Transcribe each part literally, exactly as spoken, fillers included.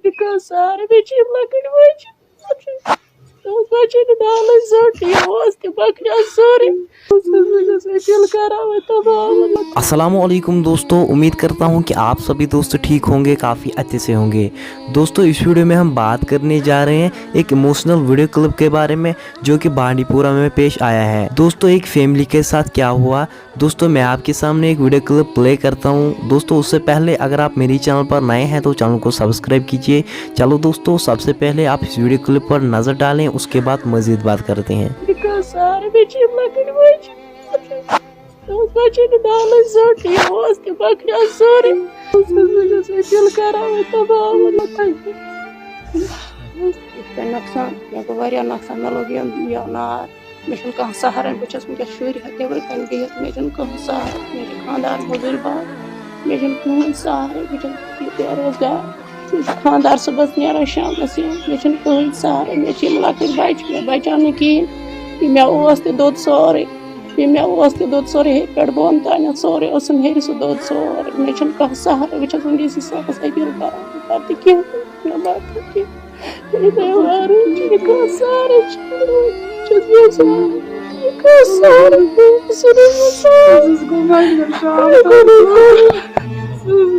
کانٛہہ سہارٕ، مےٚ چھِ یِم لۄکٕٹۍ بچہِ۔ تِمن بچن نہٕ دالٕچ زٔٹ، یہِ اوس تہِ مۄکلیو سورُے۔ بہٕ چھَس مےٚ دِل کران وۄنۍ تباہ۔ السلام علیکم دوستو, उम्मीद करता हूँ कि आप सभी दोस्त ठीक होंगे, काफ़ी अच्छे से होंगे। दोस्तों, इस वीडियो में हम बात करने जा रहे हैं एक इमोशनल वीडियो क्लिप के बारे में, जो कि बांडीपुरा में पेश आया है। दोस्तों, एक फैमिली के साथ क्या हुआ, दोस्तों, मैं आपके सामने एक वीडियो क्लिप प्ले करता हूँ। दोस्तों, उससे पहले अगर आप मेरी चैनल पर नए हैं तो चैनल को सब्सक्राइब कीजिए। चलो दोस्तों, सबसे पहले आप इस वीडियो क्लिप पर नज़र डालें, उसके बाद मज़ीद बात करते हैं। کانٛہہ سہارٕ، مےٚ چھِ یِم لۄکٕٹۍ بچہِ۔ تِمن بچن نہٕ دالٕچ زٔٹ، یہِ اوس تہِ مۄکلیو سورُے۔ بہٕ چھَس مےٚ دِل کران وۄنۍ تباہ۔ یِتھ کٔنۍ نۄقصان، مےٚ گوٚو واریاہ نۄقصان۔ مےٚ لوٚگ یہِ، یہِ نار۔ مےٚ چھُنہٕ کانٛہہ سہارٕ۔ بہٕ چھَس وٕنکیٚس شُرۍ ہٮ۪تھ نیٚبرٕ کَنہِ بِہِتھ۔ مےٚ چھُنہٕ کٕہٕنۍ سہارٕ۔ مےٚ چھِ خانٛدار مٔزوٗرۍ باے۔ مےٚ چھُنہٕ کٕہٕنۍ سہارٕ۔ بہٕ چھَس ییٚتہِ بے روزگار۔ مےٚ چھُ خانٛدار صُبحَس نیران شامَس یِوان۔ مےٚ چھُنہٕ کٕہٕنۍ سہارٕ۔ مےٚ چھِ یِم لۄکٕٹۍ بَچہِ، مےٚ بَچاو نہٕ کِہیٖنۍ۔ یہِ مےٚ اوس تہِ دوٚد سورُے۔ یہِ مےٚ اوس تہِ دوٚد سورُے، ہیٚرِ پٮ۪ٹھ بۄن تانٮ۪تھ سورُے اوسُم ہیٚرِ سُہ دوٚد سورُے۔ مےٚ چھُنہٕ کانٛہہ سہارٕ۔ بہٕ چھَس وٕنکیٚس یہِ صٲبَس أپیٖل کَران، بہٕ کَرٕ تہِ کینٛہہ، مےٚ مَدَد کینٛہہ۔ یہِ مےٚ وارٕ چھُنہٕ کانٛہہ سہارٕ چھُنہٕ۔ چھَس بہٕ یَژھان، یہِ کانٛہہ سہارٕ چھُنہٕ مےٚ سہارٕ۔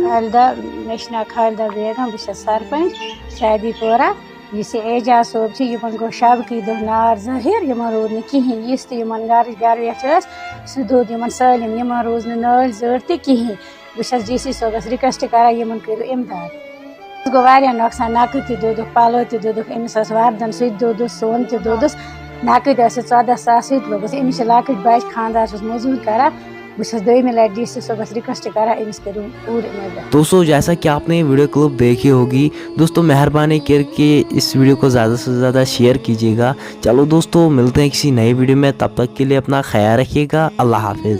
خالدہ، مےٚ چھُ ناو خالدہ بیگم، بہٕ چھَس سرپنچ شادی پورہ۔ یُس یہِ اعجاز صٲب چھِ، یِمَن گوٚو شبکٕے دۄہ نار ظٲہِر، یِمَن روٗد نہٕ کِہیٖنۍ۔ یُس تہِ یِمَن گَرٕچ گَرویٹھ ٲس، سُہ دوٚد یِمَن سٲلِم۔ یِمَن روٗز نہٕ نٲلۍ زٔٹ تہِ کِہیٖنۍ۔ بہٕ چھَس ڈی سی صٲبَس رِکویسٹ کَران، یِمَن کٔرِو اِمداد۔ اَسہِ گوٚو واریاہ نۄقصان، نَقٕد تہِ دوٚدُکھ، پَلو تہِ دوٚدُکھ، أمِس ٲس وَردَن سُہ تہِ دوٚدُس، سۄن تہِ دوٚدُس، نَقٕد ٲسِس ژۄداہ ساس، سُہ تہِ لوٚگُس۔ أمِس چھِ لۄکٕٹۍ بَچہِ، خانٛدار چھُس مٔزوٗرۍ کَران۔ بہٕ چھَس دوٚیمہِ لَٹہِ ڈی سی صٲبَس رِکویسٹ کَران، أمِس کٔرِو پوٗرٕ مدد۔ दोस्तों, जैसा कि आपने ये वीडियो क्लिप देखी होगी, दोस्तों मेहरबानी करके इस वीडियो को ज़्यादा से ज़्यादा शेयर कीजिएगा। चलो दोस्तों, मिलते हैं किसी नए वीडियो में, तब तक के लिए अपना ख्याल रखिएगा। अल्लाह हाफिज़।